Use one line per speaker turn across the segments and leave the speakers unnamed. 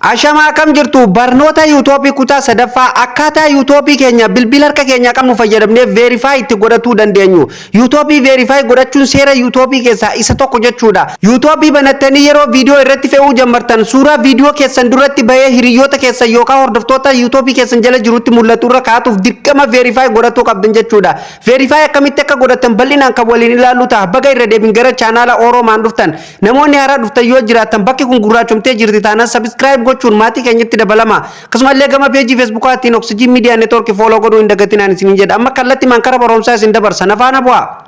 Ashamaa, akkam jirtu? Barnoota YouTubeii kutaa sadaffaa, akkaataa YouTubeii keenya bilbila harka keenyaa qabnu fayyadamnee verify itti godhachuu dandeenyu. YouTubeii verify godhachuun seera YouTubeii keessaa isa tokko jechuudha. YouTubeii banattanii yeroo viidiyoo irratti fe'uu jalqabdan, suuraa viidiyoo keessan duratti bahee hiriyoota keessan yookaan hordoftoota YouTubeii keessan jala jirutti mul'atu irra kaa'atuuf dirqama verify godhachuu qabdan jechuudha. Verify akkamitti akka godhatan bal'inaan kan waliin ilaallu ta'a. Baga irra deebiin gara chaanaala Oroomaan dhuftan. Namoonni haaraa dhuftan yoo jiraatan, bakki kun gurraachomtee jirti taanaan, subscribe gochuun maatii keenyatti dabalama. Akkasumallee gama peejii Facebookaatiin Oxygen Media Network follow godhuu hin dagatinaan isiniin jedha. Amma kallattii maan kara barumsaa isin dabarsa. Na faana bu'aa.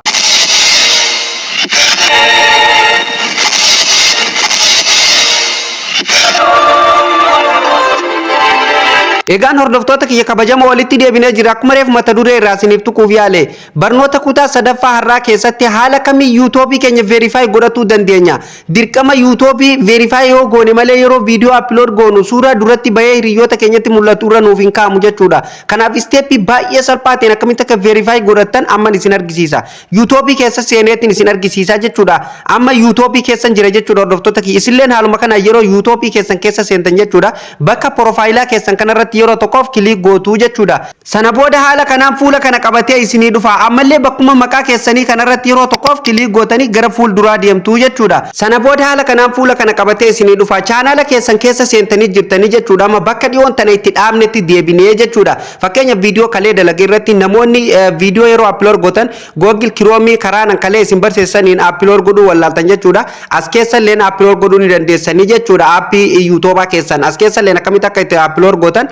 Egaan hordoftoota kiyya kabajamoo, walitti deebinee jira. Akkuma reefu mata duree irraa isiniif tuquuf yaale, barnoota kutaa sadaffaa har'aa keessatti haala kamii YouTubeii keenya verify godhachuu dandeenya. Dirqama YouTubeii verify yoo goone malee, yeroo viidiyoo upload goonu suuraa duratti bahee hiriyoota keenyatti mul'atu irra nuuf hin kaa'amu jechuudha. Kanaaf steppii baay'ee salphaa ta'een akkamitti akka verify godhattan amman isin argisiisa. YouTubeii keessa seeneetiin isin argisiisa jechuudha. Amma YouTubeii keessan jira jechuudha, hordoftoota kiyya. Isilleen haaluma kana yeroo YouTubeii keessan keessa seentan jechuudha. Bakka profileaa keessan kanarratti yeroo tokkoof click gootuu jechuudha. Sana booda haala kanaan fuula kana qabatee isinii dhufa. Ammallee bakkuma maqaa keessanii kanarratti yeroo tokkoof click gootanii gara fuul duraa deemtuu jechuudha. Sana booda haala kanaan fuula kana qabatee isinii dhufa. Chaanaala keessan keessa seentanii jirtanii jechuudha. Amma bakka dhiyoon tana itti dhaabnetti deebinee jechuudha. Fakkeenya, viidiyoo kalee dalagee irratti namoonni viidiyoo yeroo upload gootan Google Chrome karaa nan kalee isin barsiisaniin upload godhuu wallaaltan jechuudha. As keessa illeen upload godhuu ni dandeessanii jechuudha. Appii YouTubeaa keessan as keessa illeen akkamitti akka itti upload gootan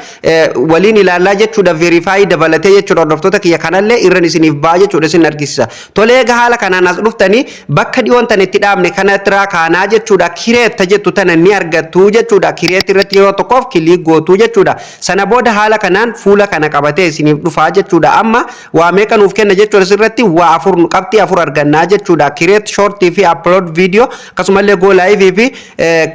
waliin ilaallaa jechuudha. Verify dabalatee jechuudha, hordoftoota kiyya, kanallee irran isiniif ba'a jechuudha, isin argisiisa. Tolee, egaa haala kanaan as dhuftanii bakka dhiyoon tan itti dhaabne kanattiraa kaanaa jechuudha. Create jettu tana ni argattu jechuudha. Create irratti yeroo tokkoof click gootu jechuudha. Sana booda haala kanaan fuula kana qabatee isiniif dhufaa jechuudha. Amma waa meeqa nuuf kenna jechuudha? Asirratti waa afur, qabxii afur argannaa jechuudha. Create short fi upload video, akkasumallee go live fi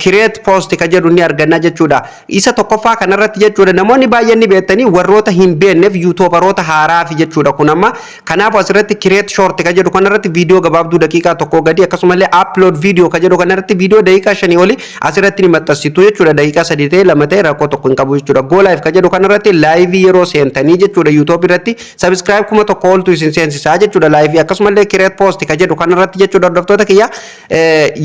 create post ka jedhu ni arganna jechuudha. Isa tokkoffaa kanarratti jechuudha, namoonni baay'een ni beektanii, warroota hin beekneef, YouTuberoota haaraa fi jechuudha kun amma. Kanaaf asirratti create short ka jedhu kanarratti viidiyoo gabaabduu daqiiqaa 1 gadi, akkasumallee upload video ka jedhu kanarratti viidiyoo daqiiqaa 5 oli asirratti ni maxxansitu jechuudha. Daqiiqaa 3 ta'e, 2 ta'e, rakkoo tokko hin qabu jechuudha. Go live ka jedhu kanarratti live yeroo seentanii jechuudha, YouTube irratti subscribe 1000 oltu isin seensisaa jechuudha live. Akkasumallee create post ka jedhu kanarratti jechuudha, hordoftoota kiyya,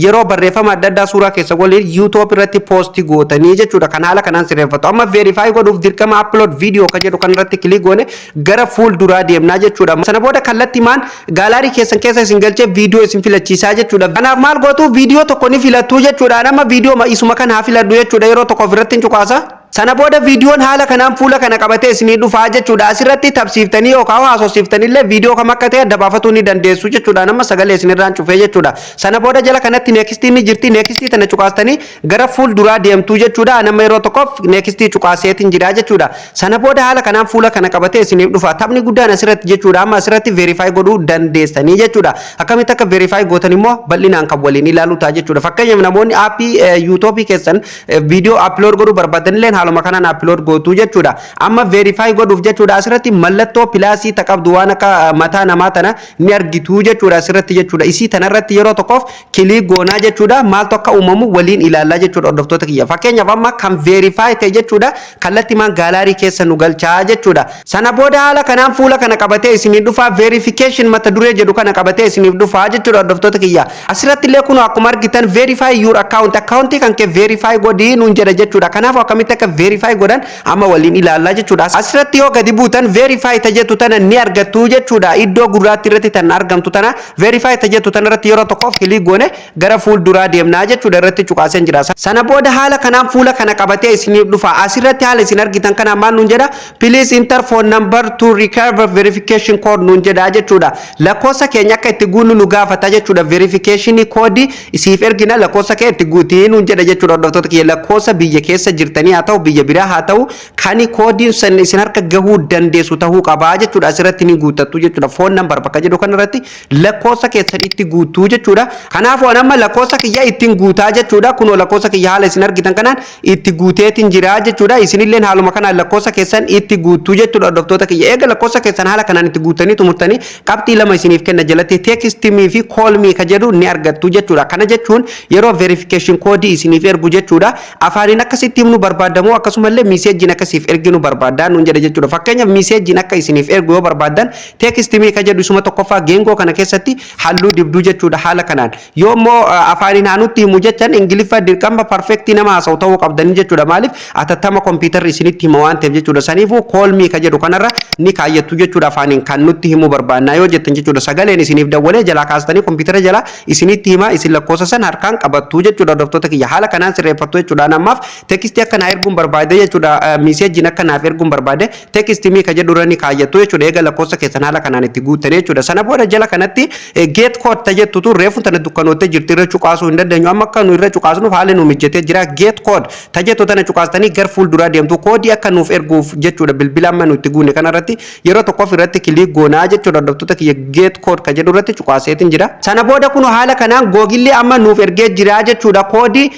yeroo barreeffama adda addaa suuraa keessa waliin YouTube irratti post gootanii jechuudha. Kan haala kanaan sirreeffatu. Amma verify godhuuf dirqama upload video ka jedhu kanarratti click goone gara fuul duraa deemnaa jechuudha. Sana booda kallattii maan gallery keessan keessa isin galchee viidiyoo isin filachiisaa jechuudha. Kanaaf maal gootu? Viidiyoo tokko ni filattuu jechuudha. Nama viidiyoo isuma kana haa filadhu jechuudha. Yeroo tokko ofirratti hin cuqaasa. Sana booda viidiyoon haala kanaan fuula kana qabatee isinii dhufaa jechuudha. Asirratti tapsiiftanii yookaan haasofsiiftanii viidiyoo kam akka ta'e adda baafatuu ni dandeessu jechuudha. Nama sagalee isinirraan cufee jechuudha. Sana booda jala kanatti nextii ni jirti. Nextii tana cuqaastanii gara fuul duraa deemtuu jechuudha. Nama yeroo tokkoof nextii cuqaaseetiin jira jechuudha. Sana booda haala kanaan fuula kana qabatee isiniif dhufa. Taphni guddaan asirratti jechuudha. Amma asirratti verify godhuu dandeessanii jechuudha. Akkamitti akka verify gootan immoo bal'inaan kan waliin ilaaluu ta'a jechuudha. Fakkeenyaaf, namoonni appii YouTubeii keessan viidiyoo upload godhuu barbaadanillee haaluma kanaan upload gootuu jechuudha. Amma verify godhuuf jechuudha, asirratti mallattoo plusii ta qabdu, waan akka mataa namaa tana ni argitu jechuudha asirratti jechuudha. Isii tanarratti yeroo tokkoof click goonaa jechuudha. Maaltu akka uumamu waliin ilaallaa jechuudha, hordoftoota kiyya. Fakkeenyaaf, amma kan verify ta'e jechuudha, kallattimaan gallery keessa nu galchaa jechuudha. Sana booda haala kanaan fuula kana qabatee isinii dhufaa, verification mata duree jedhu kana qabatee isiniif dhufaa jechuudha, hordoftoota kiyya. Asirratti illee kun akkuma argitan "verify your account", accountii kan kee verify godhii nuun jedha jechuudha. Kanaaf akkamitti akka verify godhan amma waliin ilaallaa jechuudha. Asirratti yoo gadi buutan, verify tajettu tana ni argattu jechuudha. Iddoo gurraatti irratti tan argamtu tana, verify tajettu tana irratti yeroo tokkoof click goone gara fuul duraa deemnaa jechuudha. Irratti cuqaaseen jira. Sana booda haala kanaan fuula kana qabatee isiniif dhufa. Asirratti haala isin argitan kana maal nuun jedha? "Please enter phone number to recover verification code" nuun jedha jechuudha. Lakkoofsa keenya akka itti guunnu nu gaafata jechuudha. Verification code isiif ergina, lakkoofsa kee itti guutii nuun jedha jechuudha, hordoftoota kiyya. Lakkoofsa biyya keessa jirtanii haa ta'u ta'u, biyya biraa haa ta'u, kan koodiin san isin harka gahuu dandeessu ta'uu qabaa jechuudha. Asirratti ni guuttattu jechuudha. Phone number bakka jedhu kanarratti lakkoofsa keessan itti guutuu jechuudha. Kanaafuu amma lakkoofsa kiyya ittiin guutaa jechuudha. Kunoo lakkoofsa kiyya haala isin argitan kanaan itti guuteetiin jira jechuudha. Isinilleen haaluma kanaan lakkoofsa keessan itti guutuu jechuudha, hordoftoota kiyya. Eega lakkoofsa keessan haala kanaan itti guutanii xumurtanii, qabxii lama isiniif kenna. Jalatti text me fi call me ka jedhu ni argattu jechuudha. Kana jechuun yeroo verification koodii isiniif ergu jechuudha. Afaaniin akkasitti himnu barbaadamu, akkasumallee messageiin akkasiif erginu barbaadaa nuun jedha jechuudha. Fakkeenyaaf, messageiin akka isiniif ergu yoo barbaadan, text me ka jedhu isuma tokkoffaa geengoo kana keessatti halluu dibduu jechuudha haala kanaan. Yoo immoo afaaniin haa nutti himu jechan, Ingiliffa dirqama perfect nama haasa'u ta'uu qabdanii jechuudha. Maaliif? Atattama kompiitarri isinitti hima waan ta'eef jechuudha. Saniifuu call me ka jedhu kanarra ni kaayyattu jechuudha, afaaniin kan nutti himuu barbaannaa yoo jettan jechuudha. Sagaleen isiniif dawwalee jalaa kaastanii kompiitara jalaa isinitti hima, isin lakkoofsa san harkaan qabattu jechuudha. Hordoftoota kiyya, haala kanaan sirreeffattu jechuudha. Ammaaf textii akka naa erguun barbaade jechuudha. Messageiin akka naaf erguun barbaade, text me ka jedhu irra ni kaayyattu jechuudha. Eega lakkoofsa keessan haala kanaan itti guuttanii jechuudha. Sana booda jala kanatti get code ta jettutu reefu tana dukkanoottee jirti, irra cuqaasuu hin dandeenyu. Amma akka nu irra cuqaasnuuf haala nu mijjatee jira. Get code ta jettu tana cuqaastanii gar fuulduraa deemtu, koodii akka nuuf erguuf jechuudha. Bilbila amma nu itti guunne kanarratti yeroo tokkoof irratti click goonaa jechuudha. Hordoftoota kiyya, get code ka jedhu irratti cuqaaseetiin jira. Sana booda kun haala kanaan Googleillee amma nuuf ergee jira jechuudha. Koodii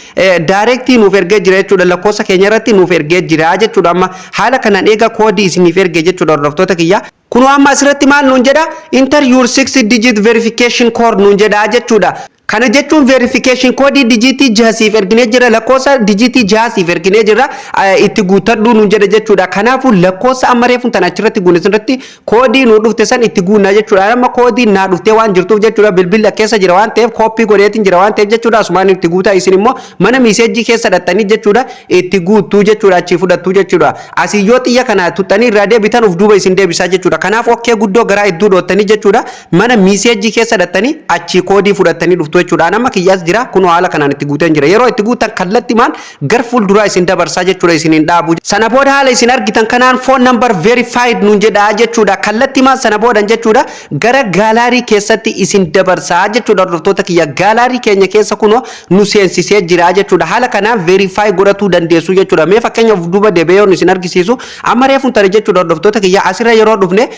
directii nuuf ergee jira jechuudha. Lakkoofsa keenya irratti nuuf ergee jira jechuudha. Amma haala kanaan eega koodii isiniif ergee jechuudha, hordoftoota kiyya. Kun amma asirratti maal nuun jedha? "Enter your six digit verification code" nuun jedha jechuudha. Kana jechuun verification koodii digitii 6 siif erginee jira, lakkoofsa digitii 6 siif erginee jira, itti guuttadhu nuun jedha jechuudha. Kanaafuu lakkoofsa amma reefu tan achirratti guunne irratti koodii nu dhufte san itti guunnaa jechuudha. Amma koodii naa dhuftee waan jirtuuf jechuudha, bilbila keessa jira waan ta'eef, copy godheetiin jira waan ta'eef jechuudha, asumaan itti guutaa. Isin immoo mana messageii keessa dhattanii jechuudha, itti guuttuu jechuudha, achii fudhattuu jechuudha. Asii yoo xiyya kana tuttanii irraa deebitan, uf duuba isin deebisaa jechuudha. Kanaaf okay guddoo garaa hedduu dhoottanii jechuudha, mana messageii keessa dhattanii achii koodii fudhattanii dhuftu jechuudha. Nama kiyyaas jira, kunoo haala kanaan itti guuteen jira. Yeroo itti guutan kallattimaan gar fuulduraa isin dabarsaa jechuudha, isin hin dhaabu. Sana booda haala isin argitan kanaan "phone number verified" nuun jedha jechuudha. Kallattimaan sana boodan jechuudha, gara gallery keessatti isin dabarsaa jechuudha. Hordoftoota kiyya, gallery keenya keessa kunoo nu seensisee jira jechuudha. Haala kanaan verify godhatuu dandeessu jechuudha. Mee fakkeenyaaf duuba deebi'ee yoon isin argisiisu, amma reefuun tare jechuudha, hordoftoota kiyya, asirra yeroo dhufne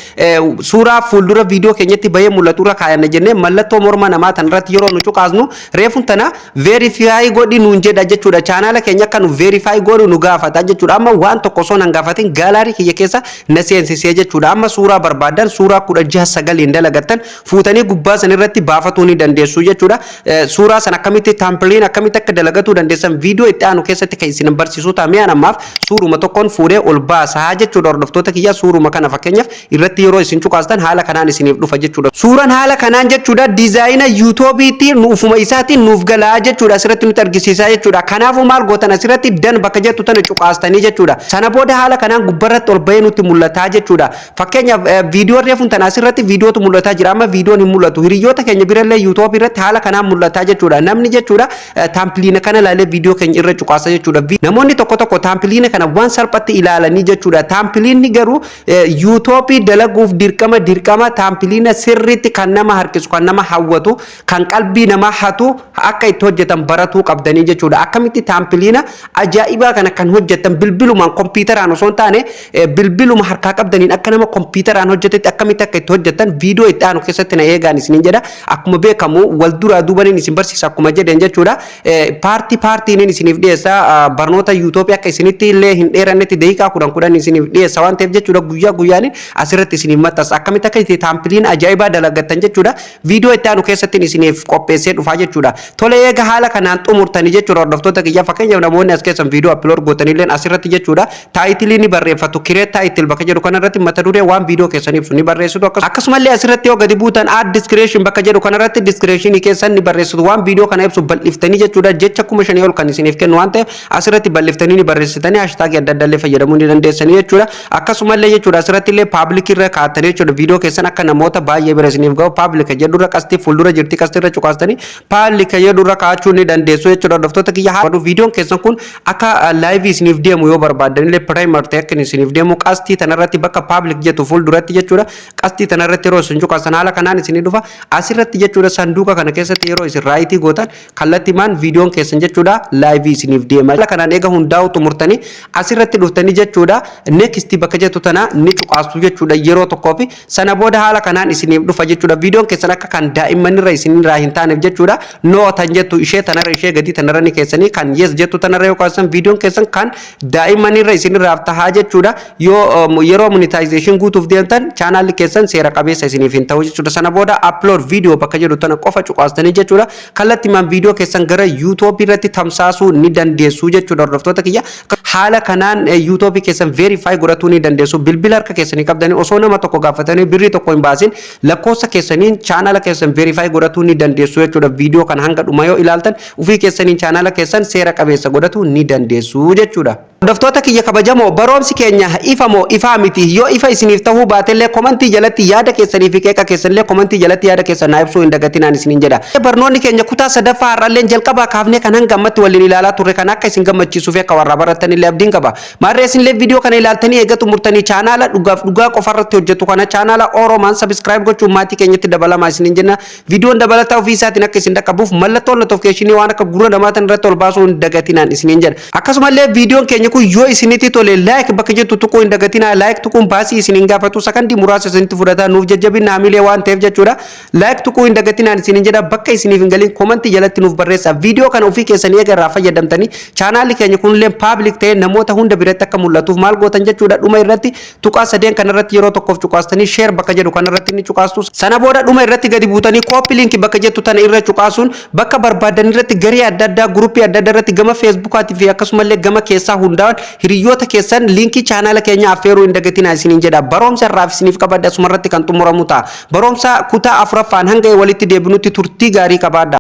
suuraa fuuldura viidiyoo keenyatti bahee mul'atu irra kaayanna jennee, mallattoo morma namaa tanarratti yeroo nu cuqaasnu, reefuun tana "verify godhi" nuun jedha jechuudha. Chaanaala keenya akka nu verify godhu nu gaafata jechuudha. Amma waan tokko osoo nan gaafatin gallery kiyya keessa na seensisee jechuudha. Amma suuraa barbaadan, suuraa 16:9 dalagattan fuutanii gubbaa san irratti baafatuu ni dandeessu jechuudha. Suuraa san akkamitti thumbnailiin akkamitti akka dalagatuu dandeessan viidiyoo itti aanu keessatti kan isin barsiisuu ta'a. Mi'aan ammaaf suuruma tokkoon fuudhee ol baasaa jechuudha. Hordoftoota kiyya, suuruma kana fakkeenyaaf irratti yeroo isin cuqaastan haala kanaan isiniif dhufa jechuudha. Suuraan haala kanaan jechuudha, designa YouTubeiitti ufuma isaatiin nuuf galaa jechuudha, asirratti nutti argisiisaa jechuudha. Kanaafuu maal gootan? Asirratti done bakka jettu tana cuqaastanii jechuudha. Sana booda haala kanaan gubbarratti ol bahee nutti mul'ataa jechuudha. Fakkeenyaaf, viidiyoon reefuun tana asirratti viidiyootu mul'ataa jira, amma viidiyoon hin mul'atu. Hiriyoota keenya birallee YouTubeii irratti haala kanaan mul'ataa jechuudha. Namni jechuudha, thumbnailina kana ilaalee viidiyoo keenya irra cuqaasa jechuudha. Namoonni tokko tokko thumbnailina kana waan salphatti ilaalanii jechuudha. Thumbnailinni garuu YouTubeii dalaguuf dirqama dirqama thumbnailina sirriitti kan nama harkisu, kan nama hawwatu, kan qalbii namaa hatu akka itti hojjetan baratuu qabdanii jechuudha. Akkamitti thumbnailina ajaa'ibaa kana kan hojjetan, bilbilumaan, kompiitaraan osoo hin taane, bilbiluma harkaa qabdaniin akka nama kompiitaraan hojjetetti akkamitti akka itti hojjetan viidiyoo itti aanu keessatti na eegaan isiniin jedha. Akkuma beekamu wal duraa duubaniin isin barsiisa akkuma jedheen jechuudha. Partii partiin isiniif dhiyeessa. Barnoota YouTubeii akka isinitti illee hin dheerannetti daqiiqaa 10 10 isiniif dhiyeessa waan ta'eef jechuudha, guyyaa guyyaan asirratti isiniif maxxansa. Akkamitti akka itti thumbnailina ajaa'ibaa dalagattan jechuudha, viidiyoo itti aanu keessatti isiniif qopheessee dhufaa jechuudha. Tole, eega haala kanaan xumurtanii jechuudha, hordoftoota kiyya, fakkeenyaaf namoonni as keessan viidiyoo upload gootanillee asirratti jechuudha, titleii ni barreeffatu. "Create title" bakka jedhu kanarratti mata duree waan viidiyoo keessan ibsu ni barreessitu. Akkasumallee asirratti yoo gadi buutan, "add description" bakka jedhu kanarratti descriptionii keessan ni barreessitu, waan viidiyoo kana ibsu bal'iftanii jechuudha. Jecha 5000 ol kan isiniif kennu waan ta'eef asirratti bal'iftanii ni barreessitanii, hashtagii adda addaa illee fayyadamuu ni dandeessanii jechuudha. Akkasumallee jechuudha, asirratti illee public irra kaa'attanii jechuudha, viidiyoo keessan akka namoota baay'ee bira isiniif ga'u public jedhurra qastii fuuldura jirti, qastii irra cuqaastanii. cuqaastanii public kan jedhu irra kaa'achuu ni dandeessu jechuudha. Hordoftoota kiyya, viidiyoon keessan kun akka live isiniif deemu yoo barbaaddan illee, premiere ta'e akka isiniif deemu, qastii tanarratti bakka public jettu fuulduratti jechuudha. Qastii tanarratti yeroo isin cuqaastan haala kanaan isinii dhufa. Asirratti jechuudha, sanduuqa kana keessatti yeroo isin right gootan kallattimaan viidiyoon keessan jechuudha live isiniif deema. Haala kanaan eega hundaa'u xumurtanii asirratti dhuftanii jechuudha, next bakka jettu tana ni cuqaastu jechuudha yeroo tokkoo fi sana booda haala kanaan isiniif dhufa jechuudha. Viidiyoon keessan akka kan daa'immanirra isinirraa hin taaneef jechuudha, no tan jettu ishee tanarra, ishee gadii tanarra ni keessanii. Kan yes jettu tanarra yoo kaasan viidiyoon keessan kan daa'immanirra isinirraaf tahaa jechuudha. Yoo yeroo monetization guutuuf deemtan chaanaalli keessan seera qabeessa isiniif hin ta'u jechuudha. Sana booda upload video bakka jedhu tana qofa cuqaastanii jechuudha, kallattimaan viidiyoo keessan gara YouTube irratti tamsaasuu ni dandeessu jechuudha. Hordoftoota kiyya, haala kanaan YouTube keessan verify godhatuu ni dandeessu. Bilbila harka keessanii qabdanii, osoo nama tokko gaafatanii birrii tokko hin baasin, lakkoofsa keessaniin chaanala keessan verify godhatuu ni dandeessu jechuudha. Viidiyoo kana hanga dhuma yoo ilaaltan ofii keessaniin chaanala keessan seera qabeessa godhatuu ni dandeessu jechuudha. Hordoftoota kiyya kabajamoo, barumsi keenya ifa moo ifaa miti? Yoo ifa isiniif ta'uu baatellee komantii jalatti yaada keessanii fi qeeqa keessanillee komantii jalatti yaada keessan naa ibsuu hin dagatinaan isiniin jedha. Barnoonni keenya kutaa sadaffaa har'alleen jalqabaa kaafnee kan hanga ammatti waliin ilaalaa turre kan akka isin gammachiisuu fi akka warraa barattanillee abdiin qaba. Maarree isinillee viidiyoo kana ilaaltanii eega xumurtanii chaanaala dhugaaf dhugaa qofarratti hojjetu kana, chaanaala Oromaan, subscribe gochuun maatii keenyatti dabalamaa isiniin jenna. Viidiyoon dabalataa ofii isaatiin akka isin dhaqqabuuf mallattoo notification waan akka gurra namaatiin irratti ol baasuu hin dagatinaan isiniin jedha. Akkasumallee viidiyoon keenya kun yoo isinitti tole like bakka jettu tuquu hin dagatinaa. Like tuquun baasii isin hin gaafatu, sakandii muraasa isinitti fudhata, nuuf jajjabina hamilee waan ta'eef jechuudha. Like tuquu hin dagatinaan isiniin jedha. Bakka isiniif hin galin komantii jalatti nuuf barreessa. Viidiyoo kana ofii keessanii eega irraa fayyadamtanii chaanaalli keenya kunillee public ta'ee namoota hunda biratti akka mul'atuuf maal gootan jechuudha? Dhuma irratti tuqaa sadeen kanarratti yeroo tokkoof cuqaastanii share bakka jedhu kanarratti ni cuqaastu. Sana booda dhuma irratti gadi buutanii copy link bakka jettu tana irra cuqaasuun bakka barbaadan irratti garee adda addaa, guruppii adda addaa irratti, gama Feesbuukaatii fi akkasumallee gama keessaa hundaa'an hiriyoota keessan liinkii chaanaala keenya affeeruu hin dagatinaa isiniin jedha. Barumsa irraaf isiniif qabadhe asuma irratti kan xumuramu ta'a. Barumsa kutaa afuraffaan hanga walitti deebinutti turtii gaarii qabaadha.